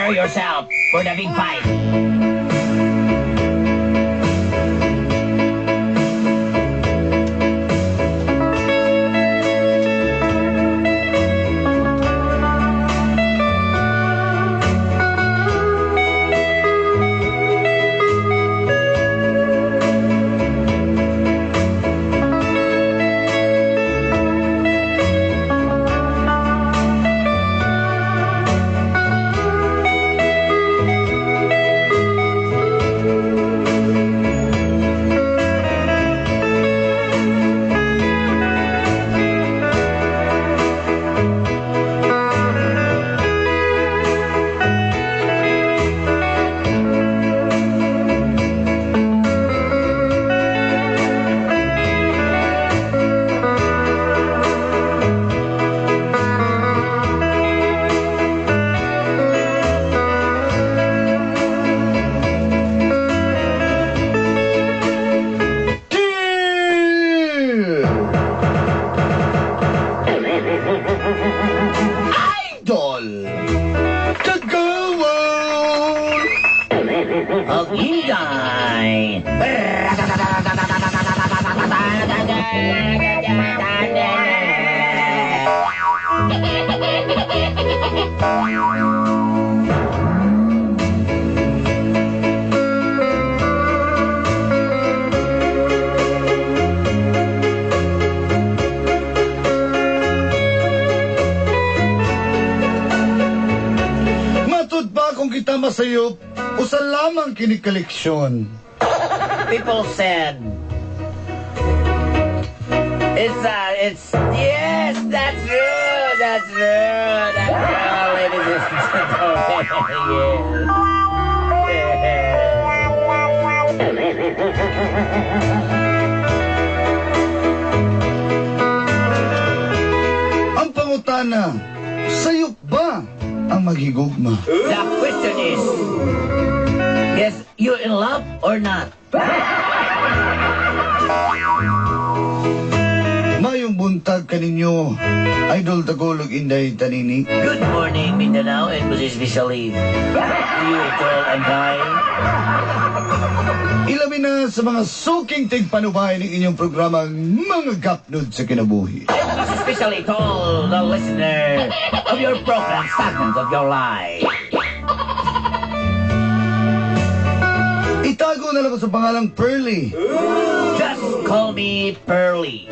Prepare yourself for the big fight. Dear Idol Tagawol. Of Inday. Matud ba kung kita masayop, usa lamang kini koleksyon? People said it's yes, that's true, that's true, that's true, ladies and gentlemen. Yes. Ang pangutana, sayop ba ang maghigugma? The question is, yes, you in love or not? Mayong buntag kaninyo, Idol Tagolog Inday Tanini. Good morning, Mindanao, and most especially you, Tol and I. Ilabi na sa mga suking tigpanubay ng inyong programang Mga Gapnod sa Kinabuhi. And most especially to all the listener of your program, Stagnant of Your Life. Itago na lang ko sa pangalang Pearly. Just call me Pearly.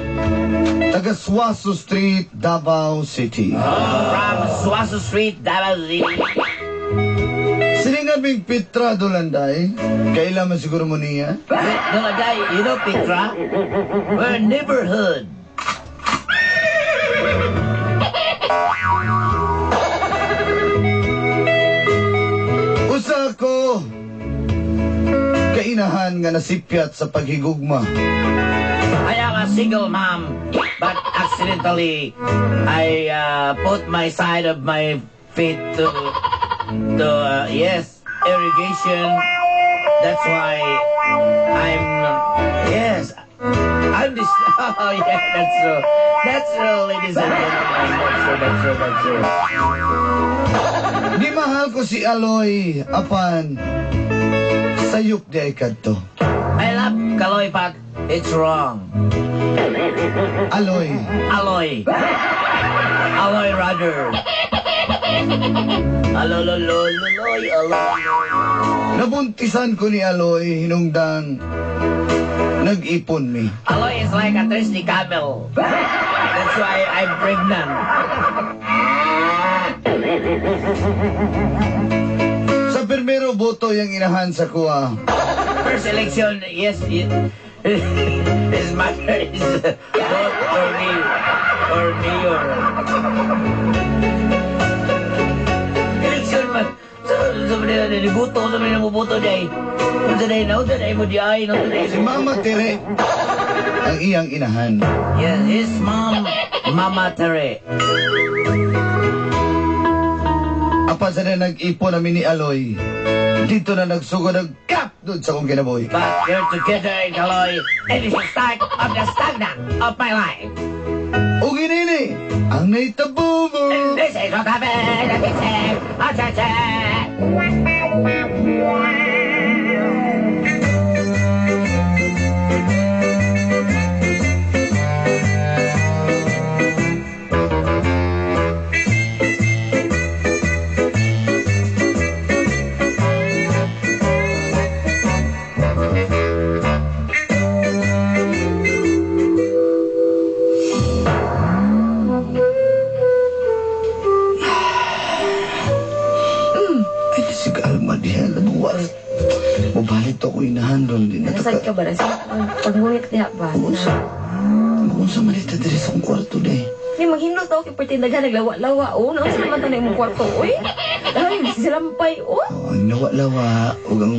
Taga Suazo Street, Davao City. From Suazo Street, Davao City. Siningan ming Petra Dolanday. Kailan man siguro mo niya? Dolanday, you know Petra? We're neighborhood. Usa ko kainahan nga nasipyat sa paghigugma. I am a single mom, but accidentally I put my side of my feet to yes, irrigation. That's why I'm yes, I'm this. Oh yeah, that's true. That's true, ladies and gentlemen. That's true. That's true. That's true. Di mahal ko si Aloy apan sayop di ay kadto. I love Kaloy, but it's wrong. Aloy. Aloy. Aloy rather. Alolololoy, aloy. Nabuntisan ko ni Aloy hinungdang nag-ipon mi. Aloy is like a thirsty camel. That's why I'm pregnant. Sa primero boto yung inahan sa kuha. First election, yes, his mother is vote for me or mayor. Election man. Sa mga nilibuto, sa mga namubuto day. Unsa day na, unsa day mo di ay, unsa day. Si Mama Tere ang iyang inahan. Yes, his mom, Mama Tere. Apan sa na nag-ipon namin ni Aloy, dito na nagsugod ang kap doon sa kong kinabuhi. But we're together in Kaloy, and it's the start of the stagnant of my life. O ginini, ang naitabo mo. And this is what happened, and this is, Ay, si Alma diha. Buwas. Mubalit ako inahan ron. Di na Nasad ka ba? Pag-ngunit diha ba? Unsa? Unsa man ito diri sa akong kwarto di? Ni maghindot ako kay perti daghan naglawa-lawa oh. Naunsa naman ta na imong kwarto oy? Ay, silampay oh. Oh, ang lawa-lawa ug ang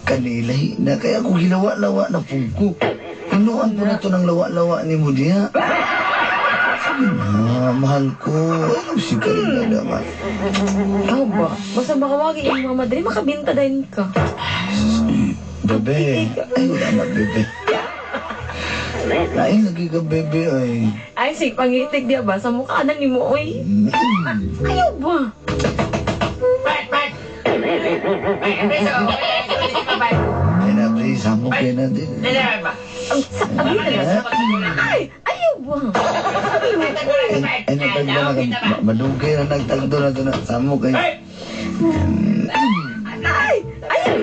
kanilay na kaya ako gilawa-lawa na pugko. Inuan po na to ng lawa-lawa ni mo diha. Sige na, mahal ko. Ano si Karina naman? Ikaw ba? Basta makawagi imong mama diri makabinta dayon ka. Bebe. Ay, wala na, bebe. Lain lagi ka, bebe, ay. Ay, sige, pangitik diha ba? Sa mukha na nimo oy. Ayaw ba? Pat, pat! Piso! Ay na, please, hamok yan natin. Ba? Ang sa ay, ayaw ba? Ay, ay, natagdo na ka. Madugay na nagtagdo na ito na. Samok ay. Ay, ayaw.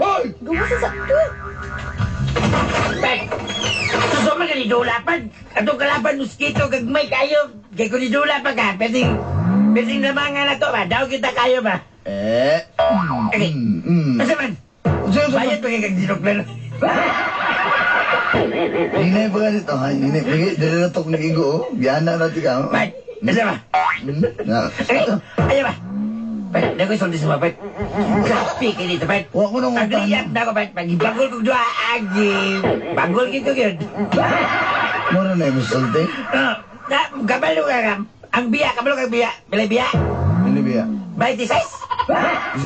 Oy! Gawa sa Pat! Susuma ka ni Dula, pat! Atong kalaban mosquito, gagmay kayo. Kay ko ni Dula pa ka. Pwedeng, pwedeng namangan na to ba? Daw kita kayo ba? Eh. Okay. Asa man? Sige, Bayad pa kay kag dinuklan. Hinay pa ka dito, ha? Hinay. Bigay, dali na tok nag-igo, oh. Gana na tika, oh. Pat! Asa ba? Na. Okay. Ayaw ba? Pat, naku sulti sa mga, Pat. Grabe kay dito, Pat. Wa ko nang Pagliyap na ako, Pat. Pag ibagol kong duha, agi. Bagol kito yun. Mura na yung sulti. Ah, na, kabalo ka ka. Ang biya, kabalo kang biya. Pilay biya. Hindi biya. 26.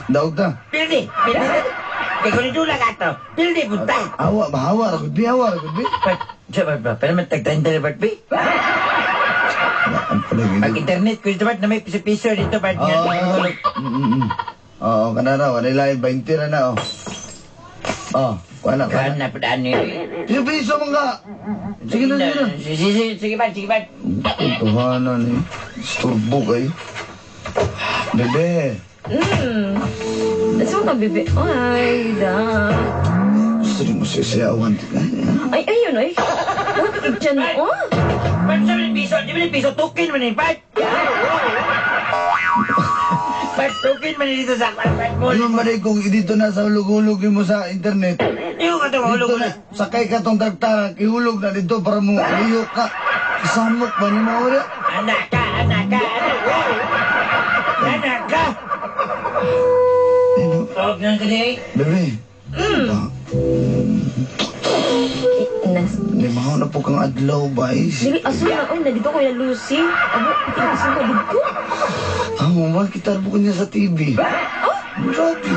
Daog ta. Pildi, pildi. Kay kung idula ka to. Pildi, punta. Awa, bahawa, ra gud bi, awa, ra gud bi. Pat, siya ba, ba, pero man tag 30 na, Pat, bi. Ang pala Pag internet ko dito, Pat, na may piso-piso dito, Pat. Oo. Oo, kanara, wala lain, 20 na na, oh. Oh, kuha na, kuha na. Kana, pa, ano yun. Piso-piso man ka. Sige na, sige na. Sige, sige, sige, Pat, sige, Pat. Tuhanan eh. Isturbo kayo. Bebe, Asa ka, bebe? Ay, da. gusto rin mo sisayawan. Ay, ayun, ay. Huwag ka dyan, oh. Pat, sa mga piso, di ba ni piso, tukin man eh, Pat. Pat, tukin man eh dito sa Pat, Pat, mo. Ano man eh kung dito na sa hulog-hulog mo sa internet. Iyo ka to, hulog Dito na, sakay ka tong tagtara, ihulog na dito para mo liyok ka. Samok ba ni mo ora? Anak ka, anak ka, anak ka. Anak ka. Ano? Huwag nang ka di. Bebe. Nas. Limaw na po kang adlaw ba eh. Dili, aso na, oy, nandito ko yung Lucy. Abo, aso ka dito. Ah, mo kita po niya sa TV. Grabe lagi.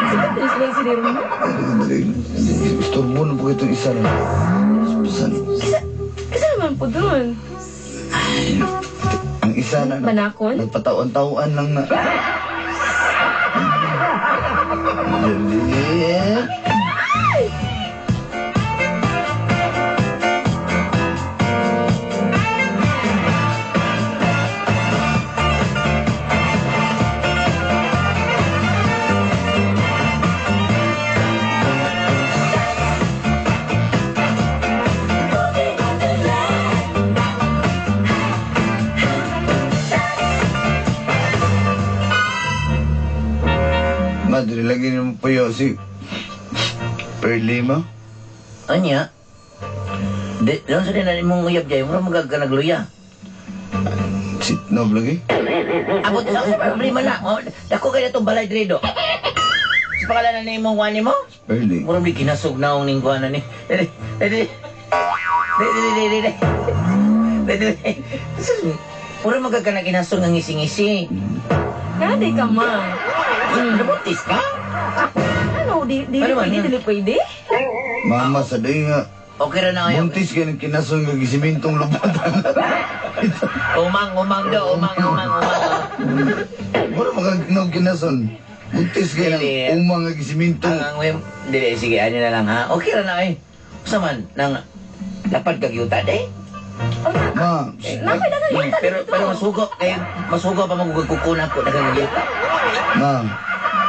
Sige, sila si Remo. Isturbo na po itong isa lang. Bisan. Kisa, kisa naman po dun. Ang isa na. Manakon? Nagpatawan-tawan lang na. Juliet. Madre, lagi niyo po yun si Perli mo. Anya? Di, lang sa rin mong uyab dyan, mura magag ka nagluya. Si Nob lagi. Abot sa sa problema na. Oh, dako kay natong balay diri do. Sa pangalan na imong wani mo? Perli. Mura may kinasog na ni kuana ni. Dili, dili. Dili, dili, dili. Dili, dili. Mura magag ka na kinasog ng ngisi-ngisi. Nga, di ka ma. Nabuntis ka? Ano, di, di, Ano man pwede, yun? dili pwede? Mama sa day nga. Okay ra na kayo. Buntis kay ng kinason nga gisimintong lubatan. Umang, umang do, umang, umang, umang. Wala makagnog kinason. Buntis kay ng Dili. umang nga gisimintong. Ang dili, sige, ano na lang ha. Okay ra na eh. Usa man, nang lapad kag yuta day. Ma, Nakoy daghang yuta Pero dito. pero masugo kay masugo pa magugkukuna ko daghang yuta. ma.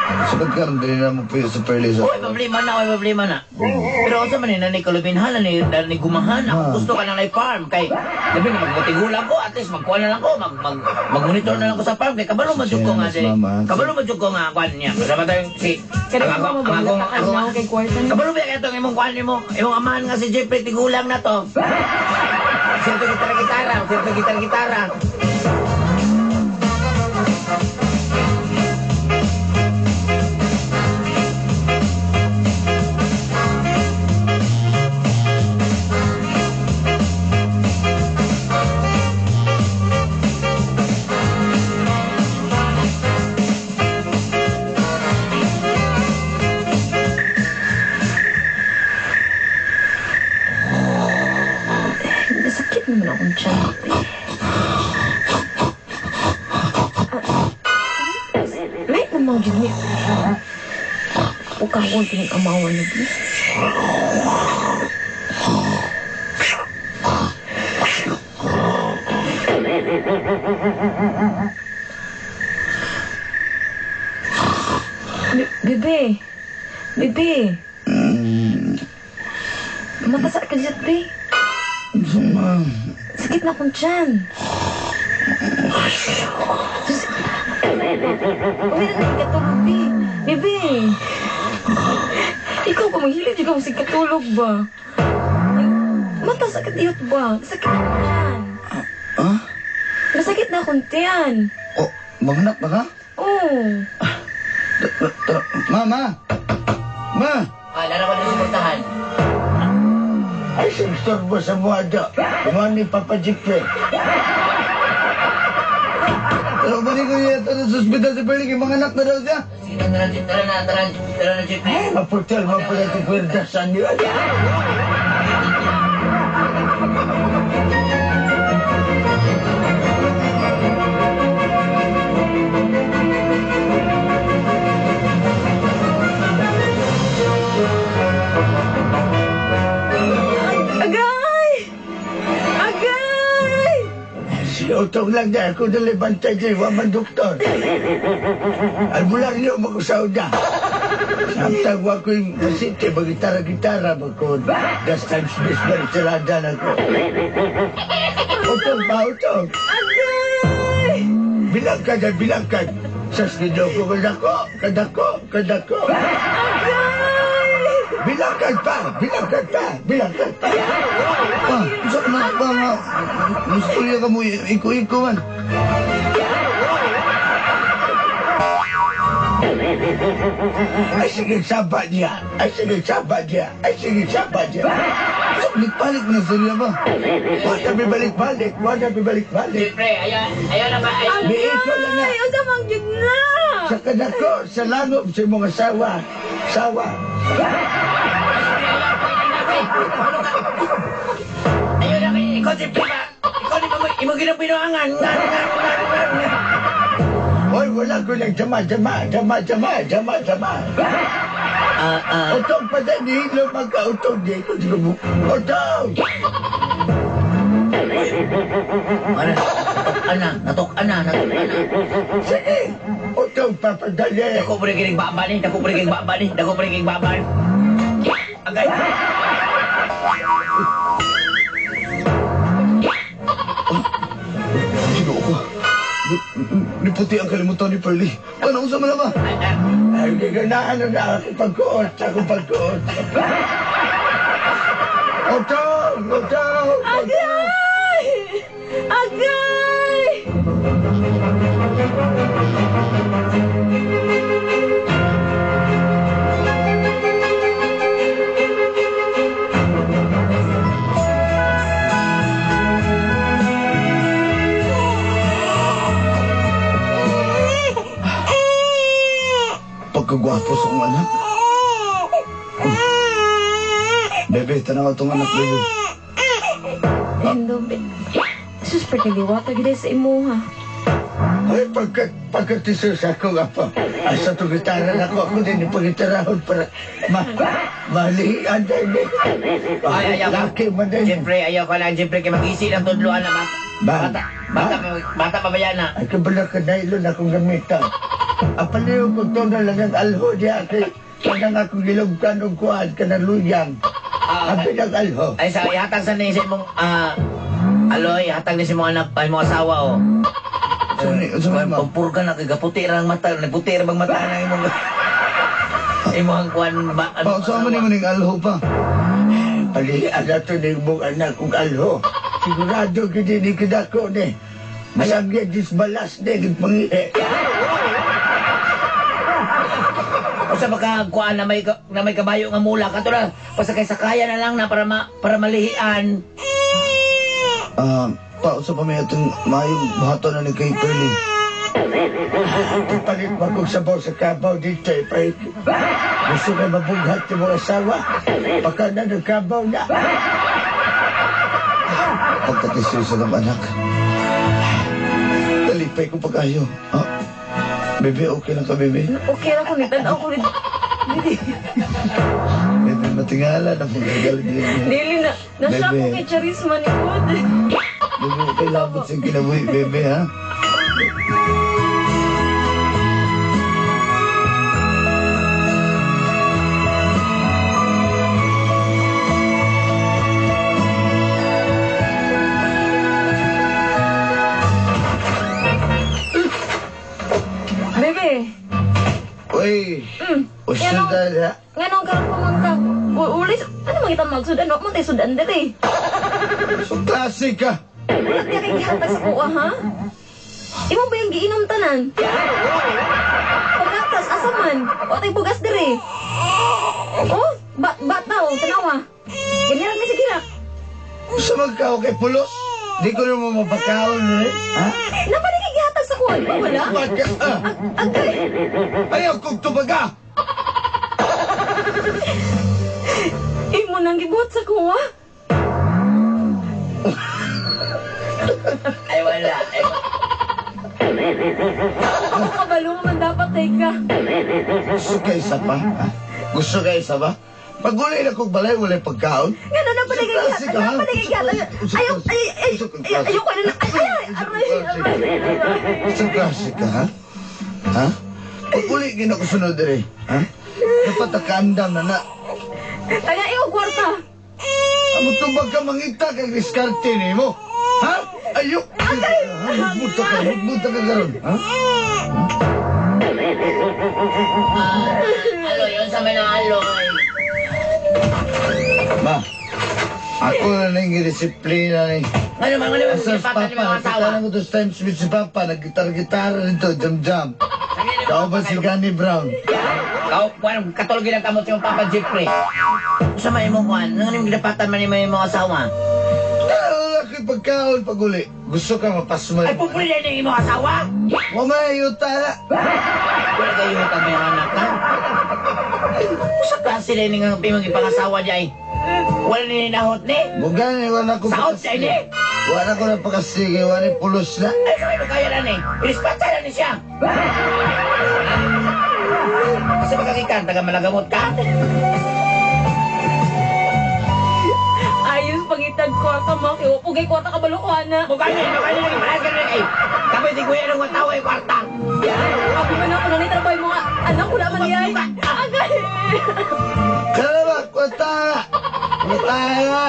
Sukad ka rin dili na mo puyo sa Perlis. Oy, problema na, oy, problema na. Pero unsa man ni nanay kalubinhan, ni ni gumahan, ako gusto ka ng farm kay labi na magmutigula ko, at least magkuha na lang ko, mag mag mag-monitor na lang ko sa farm kay kabalo man jud ko nga dili. Mama. Kabalo man jud ko nga kuan niya. Kasama tayo si Kaya ang ko ako- mo ang akong- ka na kay kwarta ni. Kabalo ba kaya itong imong kuan nimo, imong amahan nga si Jeffrey tigulang na to. Sirto gitara-gitara, sirto gitara-gitara. Sakit naman akong tiyan. Light naman jud ni. Ukawon pinag-amawan lagi. Bebe. Bebe. Matasa ka dyan, be. Unsa ma? Sakit na akong tiyan. Sus. Uwi na tayo katulog, be. Bebe. Ikaw pa, maghilid ka mo sig katulog ba? Mata, sakit iyot ba? Sakit na akong tiyan. Ha? Masakit na akong tiyan. Oh, manganak na ka? Oo. Tara, Ma, ma! Ma! Ah, laro ko din suportahan. Ay, sigstorbo sa buwada. Kumani Papa Jeffrey. Pero balik ko yata sa ospital si Perly, kay manganak na daw siya. Sige, tara, tara na, tara, tara na, Jeffrey. Maputol, maputol ito pwerdasan niyo. Agay! Agay! Si Utong lang dahil ako nalibantay dyan, waman doktor. Albularyo mag-usauda. Samtang wa ko yung pasite, magitara-gitara ba ko. Das times bis baritirada na ko. Utong pa, utong. Agay! Bilang ka dyan, bilang ka. Sa skido ko, kadako, kadako, kadako. Agay! Bilangkan pa, bilangkan pa, bilangkan pa. Ma, unsa ka na ba nga? Mustorya ka mo, iko-iko man. Ay, sige, saba niya. Ay, sige, saba niya. Ay, sige, saba niya. Unsa balik-balik na storya ba? Wala bibalik-balik, wala bibalik-balik. Jeffrey, ayaw, ayaw na ba? Ayaw. Miiko lang na. Ay, unsa man gyud na? Sa kadako, sa langob, sa mga sawa. Sawa. Ayaw na, ikaw, Jeffrey ba? Ikaw ni mo, imo ginapinuangan. Ngan, ngan, ngan, ngan, ngan. Hoy, wala ko lang jama, jama, jama, jama, jama, jama. Ah, ah. Utong pa din, hilo magka-utong dito. Utong! Ano, natok-an na, natok-an na, natok-an na. Sige! Utong papadali! Dako pa rin kining baba ni, dako pa rin kining baba ni, dako pa rin kining baba ni. Agay! Ginoo ko. Niputi ang kalimutan ni Perly. Paano unsa man na ba? Ay, hindi ko na ano na ako pagkuot, ako pagkuot. Utong! Utong! Agay! Agay! Pagkagwapo sa akong anak. Bebe, tanaw itong anak, bebe. Endo, sus, pertiliwata gid sa imuha. Ay, pagkatiso sa ako nga pa. Asa to gitara na ako. Ako din yung pagitarahon para malian din. Ay, ayaw. Laki man din. Siyempre, ayaw ka lang. Siyempre, kay mag-isi ng tudloan na bata. Ba? Bata pa ba yan na? Ay, kabala ka nailon akong gamitan. Apaliw ko to na lang ang alho niya. Kay kanang akong gilugkan og kuan, kanang luyang. Abi ng alho. Ay, sa ihatag sa ni sa imong, aloy, hatag ni sa imong anak, ay, imong asawa, oh. Unsa man, ma'am? Pampurga na, kay gaputi ra ang mata, nagputi ra bang mata na imong imong kuan ba? Pa, unsa man nimo ning alho pa? Palian na to ni imong anak kong alho. Sigurado gid ni kidako ni. Mayang yan, disbalas ni, gid. Usa ba ka kuan na may kabayo nga mula kato na pasakay sakaya na lang na para para malihian. Pa, unsa pa may atong maayong buhaton na ni kay Pearly? Ipalit mo kong sabaw sa kabaw dito, eh. Gusto ka mabughat yung mga asawa. Baka na ng kabaw na. Pagkatisoy sa ng anak. Dalipay ko pag-ayo. Bebe, okay lang ka, bebe? Okay ra ko ni tan-aw ko ni. Bebe, matingala na pagkagal. Dili na. Nasya ko kay charisma ni Good. Bebe, okay labot sa kinabuhi, bebe, ha? Bebe. Uy! Usudan na. Nganong karon pa man ka? Ulis, ano man kita magsudan? Wa man tay sudan diri. So, klase ka! Wala kay gihatag sa kuha, ha? Imo ba yung giinom tanan? Pagkatas, asa man? Wa tay bugas diri. Oh, bata oh, tanawa. Ganyan lang ni sa gilak. Sa magkao kay pulos? Di ko naman mapakaon, eh. Ha? Napa ni kay gihatag sa kuha, di ba wala? Agay. Ayaw kong tubaga! Imo nang gibuhat sa kuha. Ay wala. Ay, Ako kabalo man dapat tay ka. Gusto ka isa pa? Ha? Gusto ka isa pa? Pag uli na kong balay, wala'y pagkaon. Nga na napa ni kay Klase ka, ha? gihatag? Napa ni kay gihatag? Ayaw, ay, ay, ay, ayoko na. Ay, ay, aray, aray, aray. Sa klase ka, ha? Ha? Pag uli gina ko sunod diri, ha? Dapat nakaandam na na. Taga iyo kwarta. Amo tubag ka mangita kay diskarte nimo. Ha? Ayok. Magbuta ka, magbuta ka karon, ha? Aloy, unsa man ang aloy? Ma, ako na nang disiplina ni. Ngano man ngano man Sa gipatan ni papa, mga asawa? nakita ko those times with si Papa, naggitar-gitara nito, jam-jam. Kao ba si Gani Brown? Kao, kuan katulog ang kamot yung Papa Jeffrey. Unsa man imong kuan? Ngano imong gidapatan man nimo imong asawa? Wala ko'y pagkaon pag uli. Gusto ka mapasmal. Ay pupuli na ning imong asawa? Wa may yuta na. Wala kayo utang may anak ha? Usa klase na ning ang imong ipangasawa di ay. Wala ni nahot ni. Mugani, wala ko Saot sa ini. Wala ko na pagkasige, wala ni pulos na. Ay, kamay kaya na ni. Irispatsa na ni siya. Kasi makakikan, taga malagamot ka. Ayos pangitag kwarta mo kay wa pugay kwarta kabalo ko ana. Mugani, mugani lagi malas ka na kay. Kapoy di kuya ng tawo ay kwarta. Abi man ako na trabaho mga anak wala man yay. Agay. Kaya ba, kwata na. Kwata na.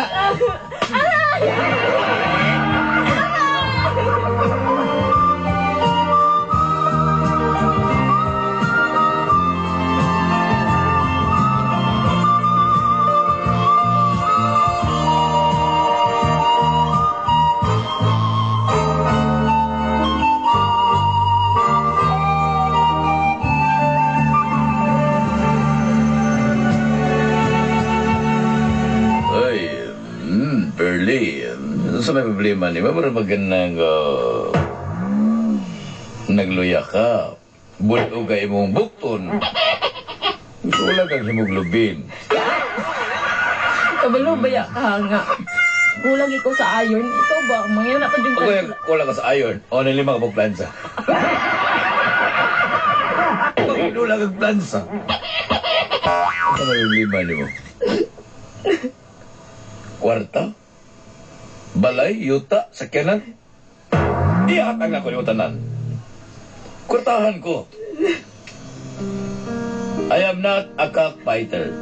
Ay, Pearly, sa may problema ni ba? Mura ba ganang nagluya ka? Bulo ka imong bukton. Wala kang hemoglobin. Kabalo ba ka nga? Kulang ikaw sa iron. Ikaw ba? Mangyari na pa dyan Ako yung kulang ka sa iron. O, nilima ka pong plansa. Pinulang ang plansa. Ano ba yung lima niyo? Kwarta? Balay? Yuta? Sakyanan? Ihatag na ko yung tanan. Kwartahan ko. I am not a cockfighter.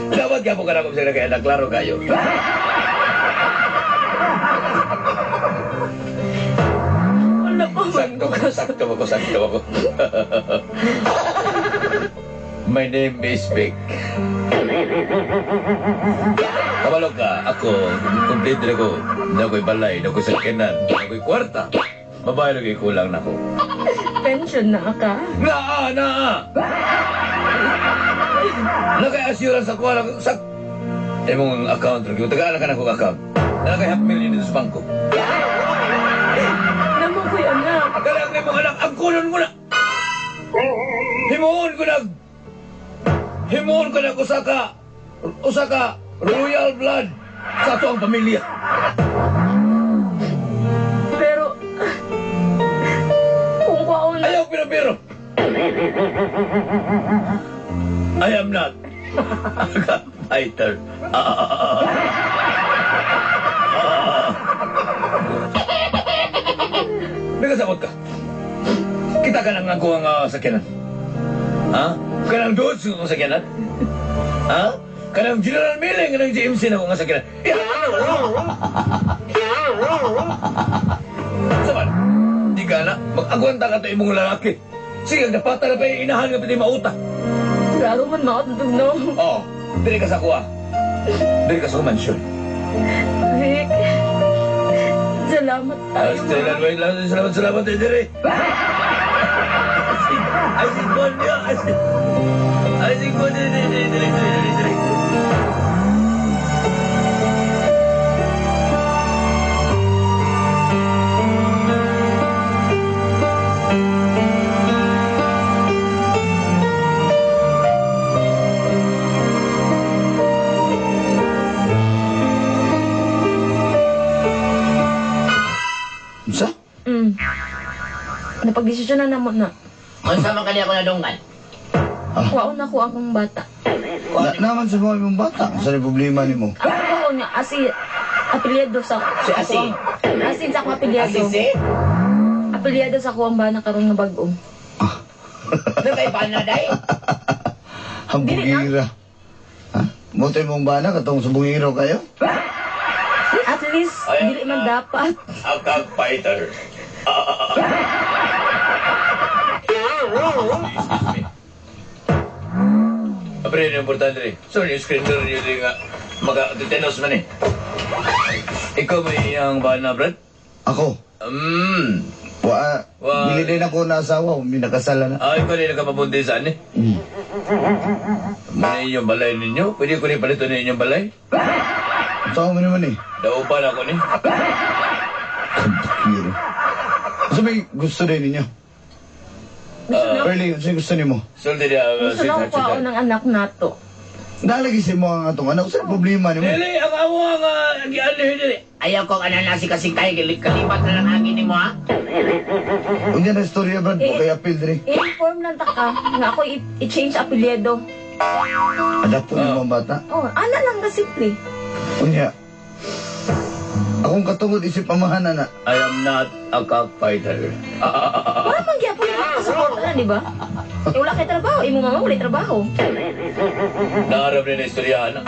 Dapat ka po ka na kung sila kaya naklaro kayo. Wala pa man Sakto ko. Sakto ako, sakto ako. My name is Vic. Kabalo ka, ako, complete na ko. Na ako'y balay, na ako'y sakyanan, na ako'y kwarta. Babae na ako'y kulang na ko. Pension na ka. Naa, naa! Naka-assurance ako, sa imong account, tagaan ka na akong account. Naka half million dito sa bangko. Namo ko'y anak. Kanang imong anak, ang kulon ko na! Himuon ko na! Himuon ko na usa ka royal blood sa ato ang pamilya. Pero, kung kwaon na, Ayaw pero. I am not a fighter. Nagkasabot ka. Kita ka nang ako ang sakyanan. Ha? Kanang Dodge nga akong sakyanan? Ha? Kanang General Milling, kanang GMC na akong sakyanan. Saban, di ka na. Mag-agwanta ka to imong lalaki. Sige, napata na pa yung inahan nga pwede mauta. Klaro man maot no. Oo, dili ka sa kuha. Dili ka sa mansyon. Vic, salamat tayo. Salamat, salamat, salamat, dili. Ay, si Gonyo, ay, si Gonyo, dili, dili, dili, dili, dili. Unsa? Napagdesisyon na namo na. Unsa man kani ako nadunggan? Kuwaon na ko akong bata. Naman sa mga imong bata. Sa problema nimo? Ako kuwaon nga asi apelyido sa Si Asi? Asin sa akong apelyido. Asi si? Apelyido sa akong bana karon nga bag-o. Nakay na day? Ang bugira. Ha? Mo to imong bana katong sa bungiro kayo? At least dili man dapat. A cockfighter. Excuse me. Pero yun yung importante rin. So, yung screen door yun rin nga, maka-tenos man eh. Ikaw may iyang bana, Brad? Ako? Wa, dili din ako na asawa, may nakasala na. Ay, ikaw rin nagkapabunti saan eh. Muna inyong balay ninyo? Pwede ko rin palito na inyong balay? Saan mo naman eh? Daupan ako ni. Kabukiro. So may gusto din ninyo? Pearly, sino gusto nimo? Sulti niya, Gusto na ako kuwaon ng anak nato. Nalagi sa mo ang atong anak. Saan problema nimo? Dili, ang amo ang gianlihin dili. Ayaw ko anak na si Kasikay, kalipat na lang angin nimo ha. Unya na istorya, Brad. Eh, Okay, appeal diri. I-inform lang ta ka nga ako i-change apelyido. Adapt po nimo ang bata. Oh, ana lang ka simple. Unya. Akong katungod isip amahan na. I am not a cockfighter. Wala man gyapon ka suporta na, di ba? Eh, wala kay trabaho, imo mama wala trabaho. Naarap na istoryahan.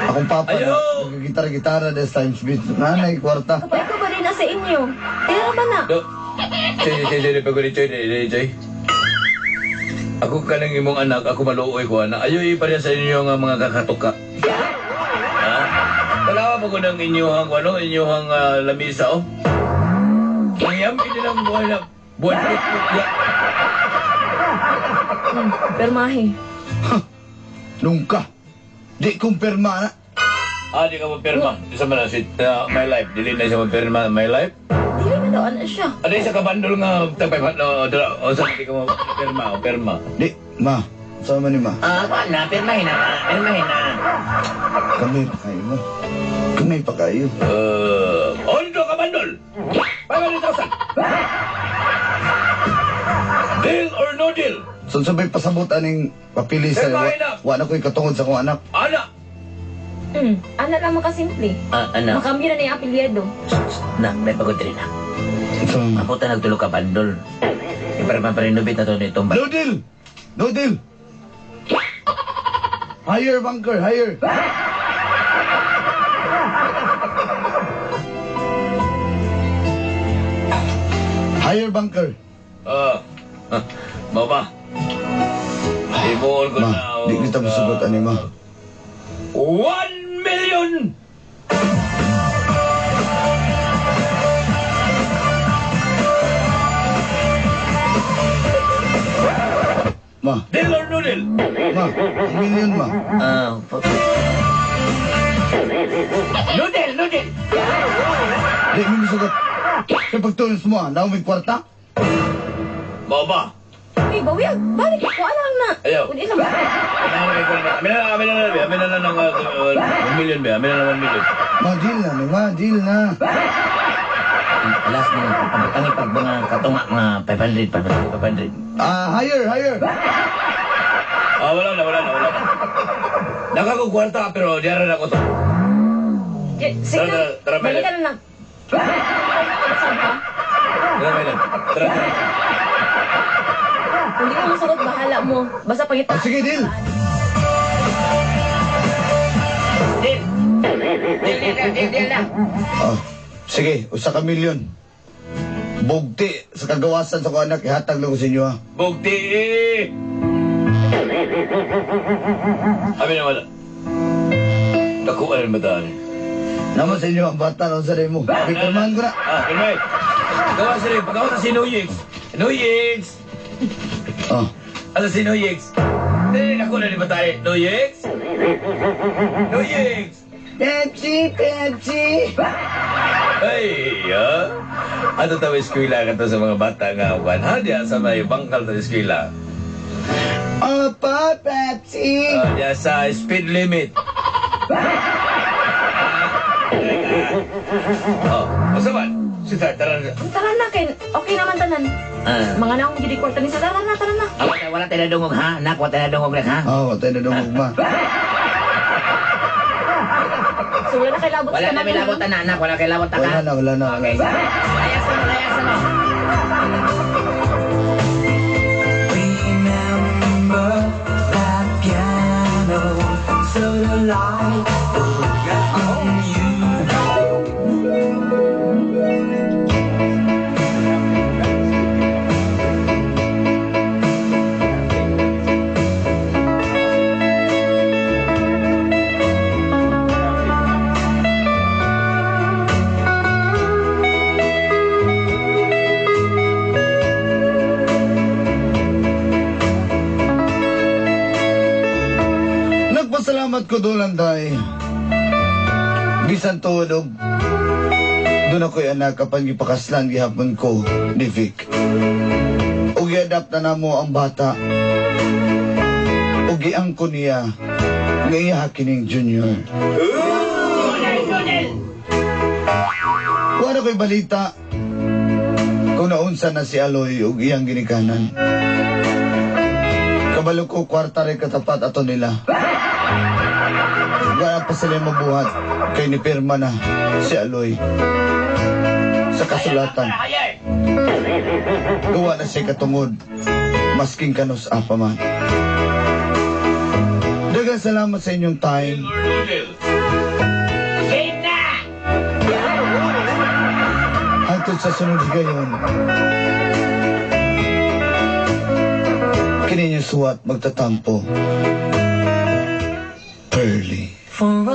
Akong papa Ayaw! na gitara-gitara this times beat. Nanay, kwarta. Kapag ikaw ba rin nasa inyo? Kaya ba na? Do. Choy, choy, choy, paguli, choy, choy, choy. Ako kanang imong anak, ako maluoy ko anak. Ayo ipareha sa inyo nga mga kakatuka. Ha? Tanawa pa ko ng inyuhang, ano, inyuhang lamisa, oh. Mangyam, hindi lang buhay na, buhay na, ya. Permahe. Nungka. Di kong perma na. Ah, di ka mo pirma. Di sa man, my life. Dili na siya mo pirma, my life. Dili man daw ana siya. Ano yung sa kabandol nga tag 500 no, dra, o sa di ka mo pirma, o pirma. Di, ma. Sama ni ma. Ah, kuan na, pirmahin na, pirmahin na. Kami pa kayo, ma. Kami pa kayo. Ondo kabandol. 500,000. Deal or no deal? So, sabay pasabot aning papili sa Pirmahin na. wa na ko'y katungod sa akong anak. Ana. Ana lang makasimple. Ah, anak. Makambyo na niya apelyido. Na, may pagod rin na. Sama ma. Aputa nagtulo ka bandol. Para maparinubit na to nitong No deal! No deal! Higher, bunker, higher! Higher, bunker. Ah, mao ba? Ibuol ko Ma, na. di kita masugot ani, ma. 1 million! Ma, Deal or no deal? ma, million, ma. Ah, no deal, no deal. Di mi masugot. Kaya pagtulos mo, ah, naong may kwarta? Mao ba? Uy, bawiyag, balik. Kuha lang na. Ayaw. Kung isa ba? Amin na, amin na, amin na, amin na ng 1 million ba? Amin na ng 1 million. Ma, deal na, ni, ma, deal na. Last na, ang ipag mga katunga, mga 500, 500, 500. Ah, higher, higher. Ah, wala na, wala na, wala na. Nakakukwarta pero diara na ko to. Sige Tara, na. tara, tara, Balik ka na lang. Tara, Melen. Tara, tara. Kung di mo masagot, bahala mo. Basta pangita. Ah, sige, deal. Deal. Deal, deal, deal, deal na. Ah, sige, usa ka milyon. Bugti sa kagawasan sa ko anak, ihatag lang ko sa inyo ha. Bugti eh! Amin na wala. Nakuha na ba? Naman sa inyo ang bata, naman sa mo. Pipirmahan ko na. Ah, pirmay. Gawa sa rin. Pagawa sa si Noyix. Noyix! Ah, Asa si Noyix? Eh, nakuha na ni ba tayo? Noyix? Noyix! Pepsi, Pepsi! Ay, ah. Ato tayo eskwela ka to sa mga bata nga uban. Ha, diya sa may bangkal to eskwela. Opo, Pepsi! Ah, diya sa speed limit. Oh, asa man? Sita, tara na. Tara na, kay okay naman tanan. Ah. Mga naong gidi kwarta ni sa tara na, tara na. Ah, wala tayo nadungog ha? Nak, wala tayo nadungog ha? ah, wala tayo nadungog ma. So wala na kay labot Wala sa na may labot na anak, wala kay labot ta Wala na, wala na, wala Okay. na. Layas na mo, layas na mo. Remember that piano so delightful on you. Nagpasalamat ko doon day. Bisan tuod og doon ako'y anak kapag gipakaslan gihapon ko ni Vic. Ug gi-adapt na namo ang bata. Ug giangko niya nga iya kining junior. Wala ko'y balita kung naunsa na si Aloy ug iyang ginikanan. Kabalo ko kwarta rin katapat ato nila. Wala pa sila mabuhat kay ni pirma na si Aloy sa kasulatan. Gawa na siya katungod masking kanus apa man. Daghang salamat sa inyong time. Game na! Hangtod sa sunod higayon. Kini niyo suwat magtatampo. Pearly. For